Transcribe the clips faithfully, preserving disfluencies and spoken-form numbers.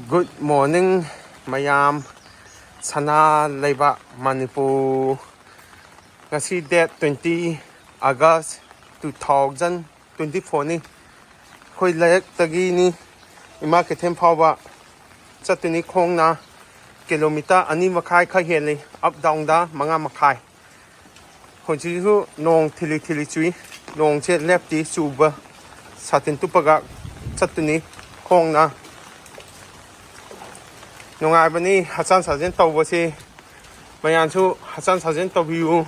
Good morning, ꯃꯌꯥꯝ꯫ ꯁꯅꯥ ꯂꯩꯕꯥꯛ ꯃꯅꯤꯄꯨꯔ꯫ ꯉꯁꯤ date twenty August two thousand twenty fourꯅꯤ꯫ ꯑꯩꯈꯣꯏ ꯂꯩꯔꯛꯇꯒꯤꯅꯤ, ꯏꯃꯥ ꯀꯩꯊꯦꯜ ꯐꯥꯎꯕ ꯆꯠꯇꯣꯏꯅꯤ ꯈꯣꯡꯅ꯫ ꯀꯤꯂꯣꯃꯤꯇꯔ ꯑꯅꯤ ꯃꯈꯥꯏ ꯈꯔ ꯍꯦꯜꯂꯤ, up downꯗ ꯃꯉꯥ ꯃꯈꯥꯏ꯫ ꯍꯧꯖꯤꯛꯁꯨ ꯅꯣꯡ ꯊꯤꯂꯤ ꯊꯤꯂꯤ ꯆꯨꯏ꯫ ꯅꯣꯡꯁꯦ ꯂꯦꯞꯇꯤ ꯆꯨꯕ, ꯁꯥꯇꯤꯟ ꯇꯨꯞꯄꯒ ꯆꯠꯇꯨꯅꯤ ꯈꯣꯡꯅ꯫ ꯅꯨꯡꯉꯥꯏꯕꯅꯤ ꯍꯛꯆꯥꯡ ꯁꯥꯖꯦꯜ ꯇꯧꯕꯁꯤ꯫ ꯃꯌꯥꯝꯁꯨ ꯍꯛꯆꯥꯡ ꯁꯥꯖꯦꯜ ꯇꯧꯕꯤꯌꯨ꯫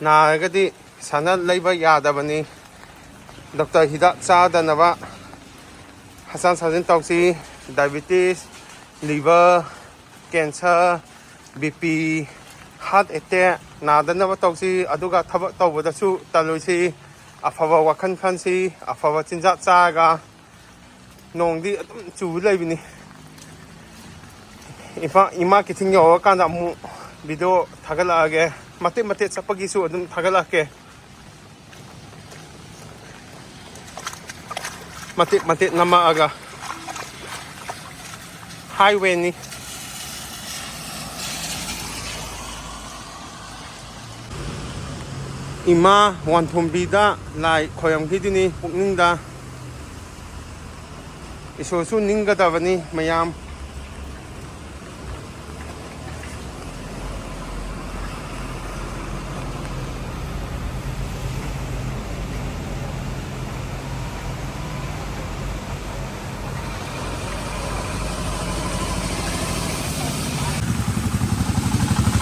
ꯅꯥꯔꯒꯗꯤ ꯁꯥꯟꯅ ꯂꯩꯕ ꯌꯥꯗꯕꯅꯤ꯫ ꯗꯣꯛꯇꯔ ꯍꯤꯗꯥꯛ ꯆꯥꯗꯅꯕ ꯍꯛꯆꯥꯡ ꯁꯥꯖꯦꯜ ꯇꯧꯁꯤ꯫ Diabetes, liver cancer, BP, heart attack ꯅꯥꯗꯅꯕ ꯇꯧꯁꯤ꯫ ꯑꯗꯨꯒ ꯊꯕꯛ ꯇꯧꯕꯗꯁꯨ ꯇꯜꯂꯣꯏꯁꯤ꯫ ꯑꯐꯕ ꯋꯥꯈꯜ ꯈꯟꯁꯤ, ꯑꯐꯕ ꯆꯤꯟꯖꯥꯛ ꯆꯥꯔꯒ꯫ ꯅꯣꯡꯗꯤ ꯑꯗꯨꯝ ꯆꯨ ꯂꯩꯕꯅꯤ꯫ ꯏꯝꯐꯥꯜ, ꯏꯃꯥ ꯀꯩꯊꯦꯜ ꯌꯧꯔꯀꯥꯟꯗ ꯑꯃꯨꯛ video ꯊꯥꯒꯠꯂꯛꯑꯒꯦ꯫ ꯃꯇꯦꯛ ꯃꯇꯦꯛ ꯆꯠꯄꯒꯤꯁꯨ ꯑꯗꯨꯝ ꯊꯥꯒꯠꯂꯛꯀꯦ꯫ ꯃꯇꯦꯛ ꯃꯇꯦꯛ ꯅꯝꯃꯛꯑꯒ꯫ Highwayꯅꯤ꯫ ꯏꯃꯥ ꯋꯥꯟꯊꯣꯝꯕꯤꯗ ꯂꯥꯏ ꯈꯣꯏꯔꯝꯈꯤꯗꯨꯅꯤ ꯄꯨꯛꯅꯤꯡꯗ꯫ ꯏꯁꯣꯔꯁꯨ ꯅꯤꯡꯒꯗꯕꯅꯤ ꯃꯌꯥꯝ꯫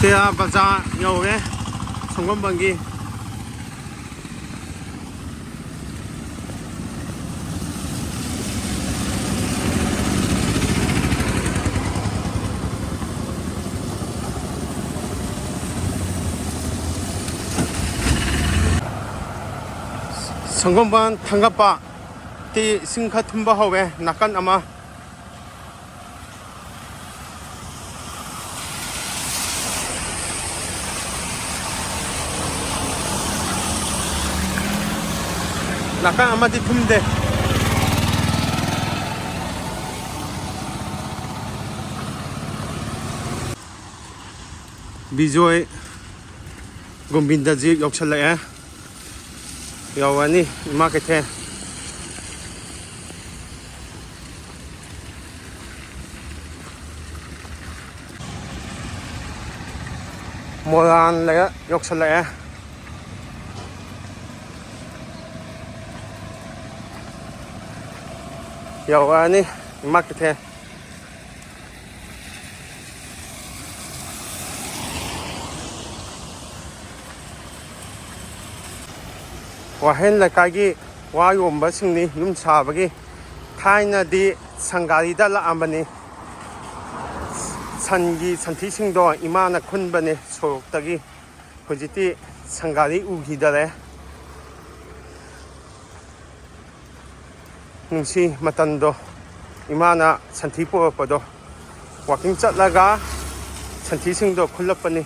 ꯇꯦꯔꯥ ꯕꯖꯥꯔ ꯌꯧꯔꯦ, ꯁꯪꯒꯣꯝꯕꯟꯒꯤ꯫ ꯁꯪꯒꯣꯝꯕꯟ ꯊꯥꯡꯒꯠꯄ ꯇꯤ ꯏꯁꯤꯡ ꯈꯔ ꯊꯨꯝꯕ ꯍꯧꯔꯦ ꯅꯥꯀꯟ ꯑꯃ꯫ ꯅꯥꯀꯟ ꯑꯃꯗꯤ ꯊꯨꯝꯗꯦ꯫ ꯕꯤꯖꯣꯏ ꯒꯣꯕꯤꯟꯗꯖꯤ ꯌꯧꯁꯜꯂꯛꯑꯦ꯫ ꯌꯧꯔꯅꯤ ꯏꯃꯥ ꯀꯩꯊꯦꯜ꯫ ꯃꯣꯏꯔꯥꯡ ꯂꯩꯔꯛ ꯌꯧꯁꯜꯂꯛꯑꯦ꯫ ꯌꯧꯔꯛꯑꯅꯤ ꯏꯃꯥ ꯀꯩꯊꯦꯜ꯫ ꯋꯥꯍꯦꯡ ꯂꯩꯀꯥꯏꯒꯤ ꯋꯥ ꯌꯣꯟꯕꯁꯤꯡꯅꯤ ꯌꯨꯝ ꯁꯥꯕꯒꯤ꯫ ꯊꯥꯏꯅꯗꯤ ꯁꯟꯒꯥꯔꯤꯗ ꯂꯥꯛꯑꯝꯕꯅꯤ꯫ ꯁꯟꯒꯤ ꯁꯟꯊꯤꯁꯤꯡꯗꯣ ꯏꯃꯥꯅ ꯈꯨꯟꯕꯅꯦ ꯁꯣꯔꯣꯛꯇꯒꯤ꯫ ꯍꯧꯖꯤꯛꯇꯤ ꯁꯟꯒꯥꯔꯤ ꯎꯈꯤꯗꯔꯦ꯫ ꯅꯨꯡꯁꯤ ꯃꯇꯝꯗꯣ, ꯏꯃꯥꯅ ꯁꯟꯊꯤ ꯄꯨꯔꯛꯄꯗꯣ꯫ ꯋꯥꯀꯤꯡ ꯆꯠꯂꯒ ꯁꯟꯊꯤꯁꯤꯡꯗꯣ ꯈꯨꯜꯂꯛꯄꯅꯤ꯫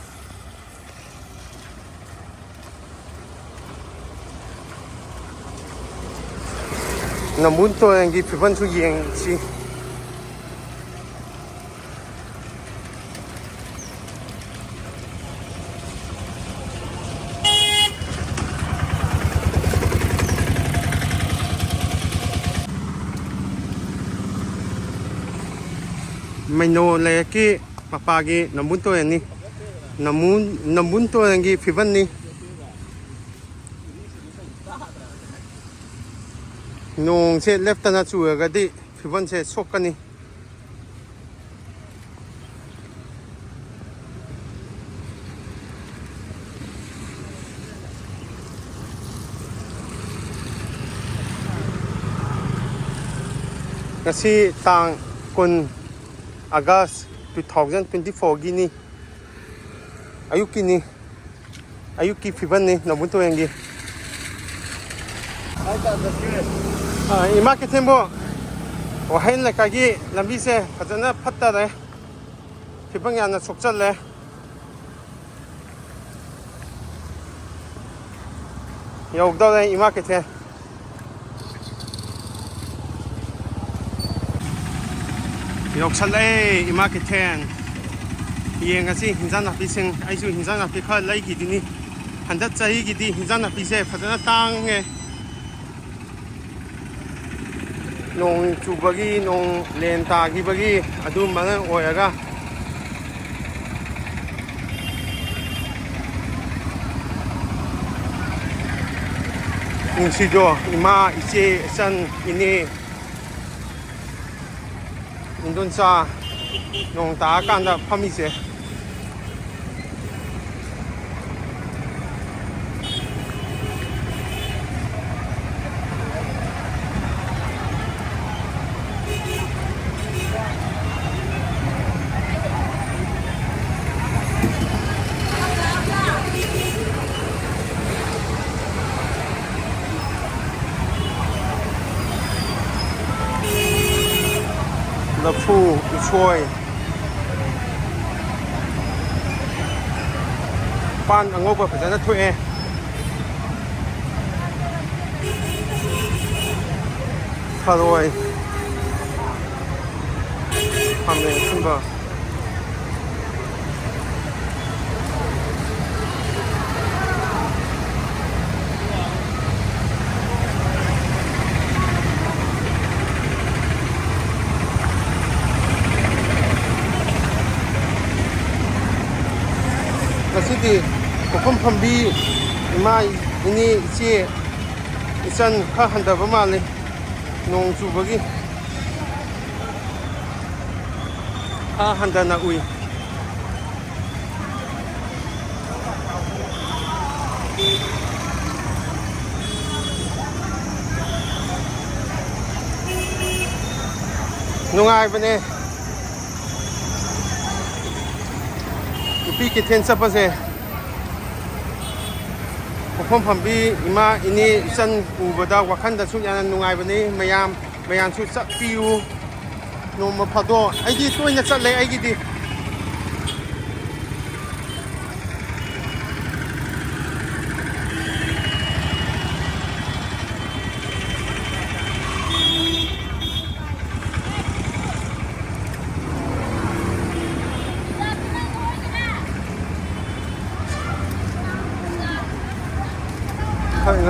ꯅꯝꯕꯨꯜ ꯇꯨꯔꯦꯜꯒꯤ ꯐꯤꯕꯝꯁꯨ ꯌꯦꯡꯁꯤ꯫ ꯃꯩꯅꯣ ꯂꯩꯔꯛꯀꯤ ꯃꯄꯥꯒꯤ ꯅꯝꯕꯨꯜ ꯇꯨꯔꯦꯜꯅꯤ꯫ ꯅꯝꯕꯨꯜ, ꯅꯝꯕꯨꯜ ꯇꯨꯔꯦꯜꯒꯤ ꯐꯤꯕꯝꯅꯤ꯫ ꯅꯣꯡꯁꯦ ꯂꯦꯞꯇꯅ ꯆꯨꯔꯒꯗꯤ ꯐꯤꯕꯝꯁꯦ ꯁꯣꯛꯀꯅꯤ꯫ ꯉꯁꯤ ꯇꯥꯡ ꯀꯨꯟ ꯑꯥꯒꯁ two thousand twenty fourꯒꯤꯅꯤ꯫ ꯑꯌꯨꯛꯀꯤꯅꯤ꯫ ꯑꯌꯨꯛꯀꯤ ꯐꯤꯕꯝꯅꯤ ꯅꯝꯕꯨꯜ ꯇꯨꯔꯦꯜꯒꯤ꯫ ꯑ, ꯏꯃꯥ ꯀꯩꯊꯦꯜꯕꯨ ꯋꯥꯍꯦꯡ ꯂꯩꯀꯥꯏꯒꯤ ꯂꯝꯕꯤꯁꯦ ꯐꯖꯅ ꯐꯠꯇꯔꯦ꯫ ꯐꯤꯕꯝ ꯌꯥꯝꯅ ꯁꯣꯛꯆꯜꯂꯦ꯫ ꯌꯧꯗꯧꯔꯦ ꯏꯃꯥ ꯀꯩꯊꯦꯜ꯫ ꯌꯧꯁꯜꯂꯛꯑꯦ ꯏꯃꯥ ꯀꯩꯊꯦꯜ꯫ ꯌꯦꯡꯉꯁꯤ ꯍꯤꯟꯖꯥꯡ ꯅꯥꯄꯤꯁꯤꯡ꯫ ꯑꯩꯁꯨ ꯍꯤꯟꯖꯥꯡ ꯅꯥꯄꯤ ꯈꯔ ꯂꯩꯈꯤꯗꯣꯏꯅꯤ꯫ ꯍꯟꯗꯛ ꯆꯍꯤꯒꯤꯗꯤ ꯍꯤꯟꯖꯥꯡ ꯅꯥꯄꯤꯁꯦ ꯐꯖꯅ ꯇꯥꯡꯉꯦ꯫ ꯅꯣꯡ ꯆꯨꯕꯒꯤ, ꯅꯣꯡ ꯂꯦꯟ ꯇꯥꯈꯤꯕꯒꯤ ꯑꯗꯨꯝꯕꯅ ꯑꯣꯏꯔꯒ꯫ ꯅꯨꯡꯁꯤꯗ꯭ꯔꯣ? ꯏꯃꯥ, ꯏꯆꯦ, ꯏꯆꯟ, ꯏꯅꯦ, ꯏꯟꯗꯣꯟꯆꯥ, ꯅꯣꯡ ꯇꯥꯔꯀꯥꯟꯗ ꯐꯝꯃꯤꯁꯦ꯫ ꯂꯐꯨ, ꯎꯁꯣꯏ, ꯄꯥꯟ ꯑꯉꯧꯕ ꯐꯖꯅ ꯊꯣꯛꯑꯦ꯫ ꯊꯔꯣꯏ, ꯈꯥꯃꯦꯟ ꯑꯁꯤꯟꯕ꯫ ꯉꯁꯤꯗꯤ ꯄꯣꯠꯐꯝ ꯐꯝꯕꯤ ꯏꯃꯥ, ꯏꯅꯦ, ꯏꯆꯦ, ꯏꯆꯟ ꯈꯔ ꯍꯟꯊꯕ ꯃꯥꯜꯂꯤ, ꯅꯣꯡ ꯆꯨꯕꯒꯤ꯫ ꯈꯔ ꯍꯟꯊꯅ ꯎꯏ꯫ ꯅꯨꯡꯉꯥꯏꯕꯅꯦ꯫ ꯅꯨꯄꯤ ꯀꯩꯊꯦꯜ ꯆꯠꯄꯁꯦ, ꯄꯣꯠꯐꯝ ꯐꯝꯕꯤ ꯏꯃꯥ, ꯏꯅꯦ, ꯏꯆꯟ ꯎꯕꯗ ꯋꯥꯈꯜꯗꯁꯨ ꯌꯥꯝꯅ ꯅꯨꯡꯉꯥꯏꯕꯅꯤ꯫ ꯃꯌꯥꯝ, ꯃꯌꯥꯝꯁꯨ ꯆꯠꯄꯤꯌꯨ꯫ ꯅꯣꯡꯃ ꯐꯥꯗꯣꯛ꯫ ꯑꯩꯗꯤ ꯇꯣꯏꯅ ꯆꯠꯂꯦ ꯑꯩꯒꯤꯗꯤ꯫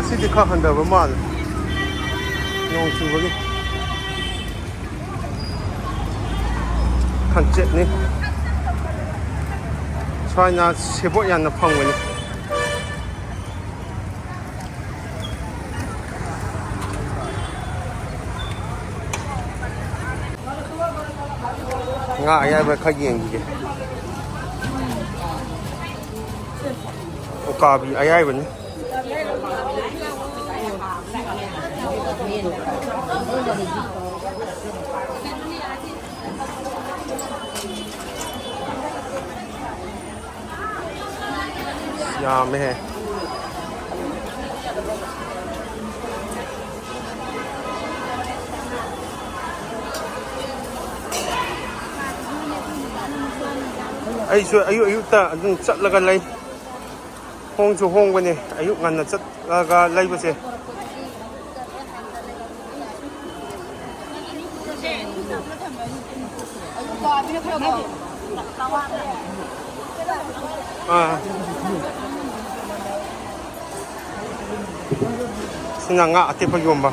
ꯁꯤꯗꯤ ꯈꯔ ꯍꯟꯊꯕ ꯃꯥꯜꯂꯦ, ꯅꯣꯡ ꯆꯨꯕꯒꯤ꯫ ꯊꯝꯆꯦꯠꯅꯤ꯫ ꯁ꯭ꯋꯥꯏꯅ ꯁꯦꯕꯣꯠ ꯌꯥꯝꯅ ꯐꯪꯕꯅꯤ꯫ ꯉꯥ ꯑꯌꯥꯏꯕ ꯈꯔ ꯌꯦꯡꯈꯤꯒꯦ꯫ ꯎꯀꯥꯕꯤ ꯑꯌꯥꯏꯕꯅꯤ꯫ ꯌꯥꯝꯃꯦꯍꯦ꯫ ꯑꯩꯁꯨ ꯑꯌꯨꯛ ꯑꯌꯨꯛꯇ ꯑꯗꯨꯝ ꯆꯠꯂꯒ ꯂꯩ꯫ ꯍꯣꯡꯁꯨ ꯍꯣꯡꯕꯅꯦ ꯑꯌꯨꯛ ꯉꯟꯅ ꯆꯠꯂꯒ ꯂꯩꯕꯁꯦ꯫ ꯑꯥ꯫ ꯁꯤꯅ ꯉꯥ ꯑꯇꯦꯛꯄ ꯌꯣꯟꯕ꯫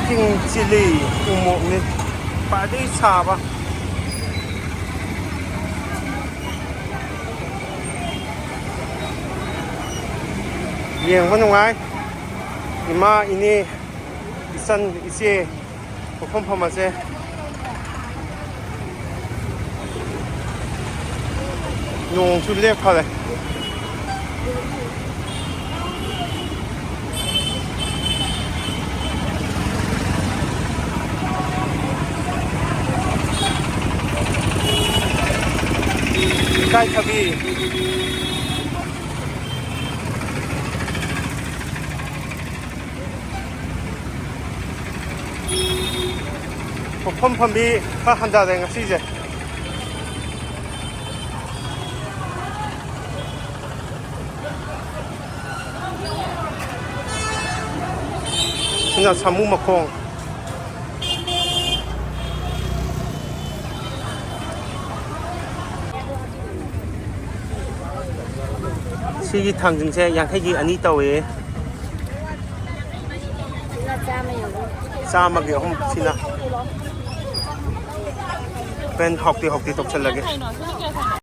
King chilli, ꯎ ꯃꯣꯔꯣꯛꯅꯤ꯫ ꯈ꯭ꯋꯥꯏꯗꯒꯤ ꯁꯥꯕ꯫ ꯌꯦꯡꯕ ꯅꯨꯡꯉꯥꯏ꯫ ꯏꯃꯥ, ꯏꯅꯦ, ꯏꯆꯟ, ꯏꯆꯦ, ꯄꯣꯛꯐꯝ ꯐꯝꯕꯁꯦ꯫ ꯅꯣꯡꯁꯨ ꯂꯦꯞꯈꯔꯦ꯫ ꯏꯀꯥꯏꯊꯕꯤ꯫ ꯃꯐꯝ ꯐꯝꯕꯤ ꯈꯔ ꯍꯟꯊꯔꯦ ꯉꯁꯤꯁꯦ꯫ ꯁꯤꯅ ꯁꯥꯃꯨ ꯃꯈꯣꯡ꯫ ꯁꯤꯒꯤ ꯊꯥꯡꯖꯤꯡꯁꯦ ꯌꯥꯡꯈꯩꯒꯤ ꯑꯅꯤ ꯇꯧꯋꯦ꯫ ꯆꯥꯝꯃꯒꯤ ꯑꯍꯨꯝ ꯁꯤꯅ꯫ ꯍꯣꯔꯦꯟ ꯍꯥꯎꯇꯦ ꯍꯥꯎꯇꯦ ꯇꯧꯁꯜꯂꯒꯦ꯫